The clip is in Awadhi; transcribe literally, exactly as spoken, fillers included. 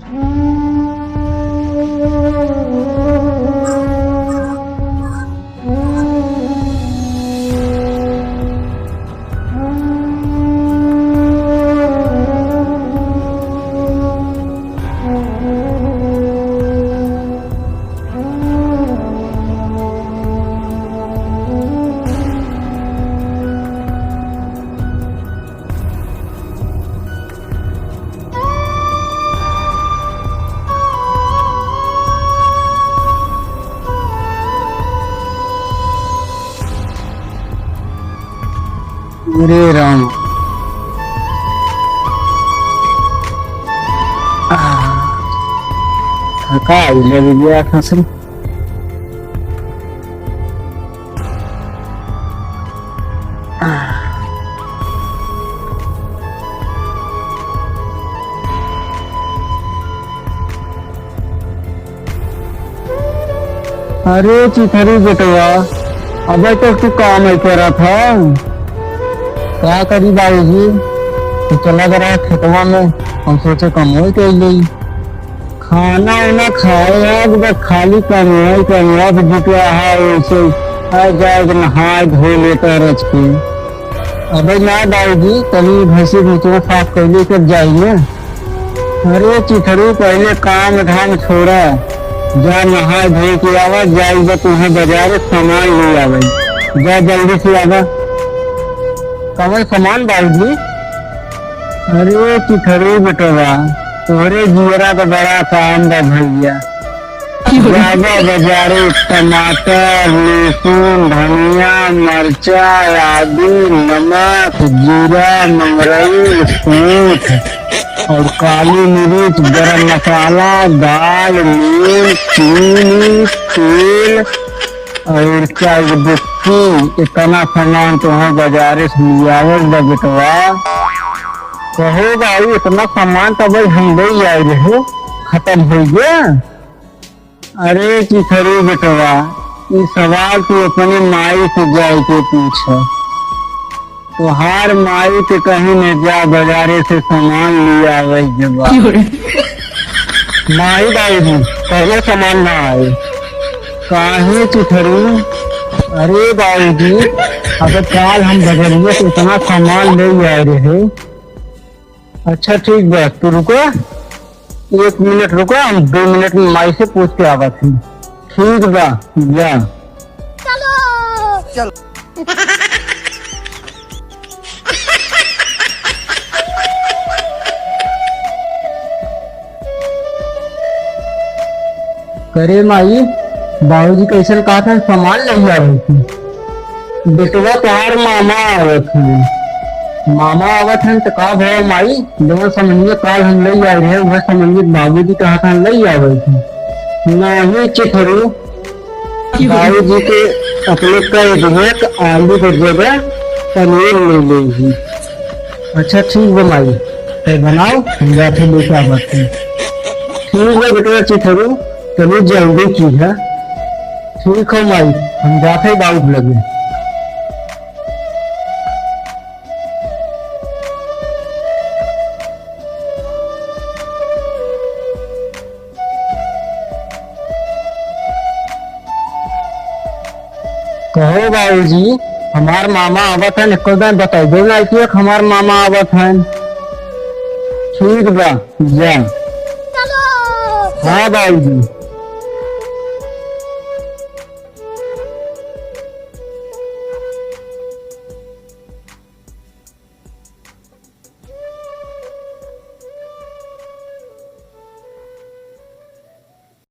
अरे राम। आह, थकाई लग गया था सही। अरे चिथरी बेटवा, अबे तक तू काम नहीं करत है। का करी बाबूजी, तू चला गया खेतवा में, हम सोचे कमोई कर लेई। खाना उना खाए आज बस खाली कमोई कमोई से जुटा है, ऐसे आ जाए कि नहाए धो लेता रच के। अबे ना बाबूजी, तनी भैंसी भैंसवा साफ कर ले, तब जाई ना। अरे चिथरू, पहले काम धाम छोड़ा, जा नहा धो के आवा, जाई बा तुहे बाजारे सामान ले आवे, जा जल्दी से आवा। कवन सामान बाबूजी? अरे चिथरू बेटवा, तोहरे जियरा का बड़ा काम बा भैया। जावा बाजारे टमाटर, लहसुन, धनिया, मरचा, आदि, नमक, जीरा, मंगरैल, सूंठ और काली मिर्च, गरम मसाला, दाल, नून, चीनी, तेल और चाय की बुक्की, इतना सामान तोहे बाजारे से लियावल बा बेटवा। कहो भाई, इतना सामान तो भाई हम ले आए रहे, खत्म हो गया। अरे चिथरू बेटवा, ई सवाल तू अपने माई से जाए के पूछ। तोहार माई के कहीं न जा, बाजारे से सामान ले आवे के बा। क्यों रे? माई बाबूजी, पहले सामान ना आए। काहे चिथरू? अरे बाबूजी, अगर काल हम बजरिया से इतना सामान ले आए रहे, अच्छा ठीक बा, तू रुको, एक मिनट रुको, हम दो मिनट में माई से पूछ के आवत हई। ठीक बा, जा। चलो। चलो। करे माई, बाबूजी कैसन कहत हन, सामान नहीं आवत है। बेटवा तोहार मामा आवत हैं। मामा आवत हैं त का भवा माई? जवन समनिया काल हम लई आए रहे, उहे समनिया बाबूजी कहत हैं लई आवे के। नाही चिथरू, बाबूजी के अपने कह दिहे कि आलू के जगह पनीर ले लेही। अच्छा ठीक बा माई, तै बनाओ, हम जाते लेके आवत हैं। ठीक बा बेटवा चिथरू, तनी जल्दी कीहा। ठीक हो माई, हम जाते बाबू लगे। कहो बाबूजी, हमार मामा आवत हैं, एको दान बताइबे ना कि हमार मामा आवत हैं। ठीक बा, जा। चलो। हाँ बाबूजी।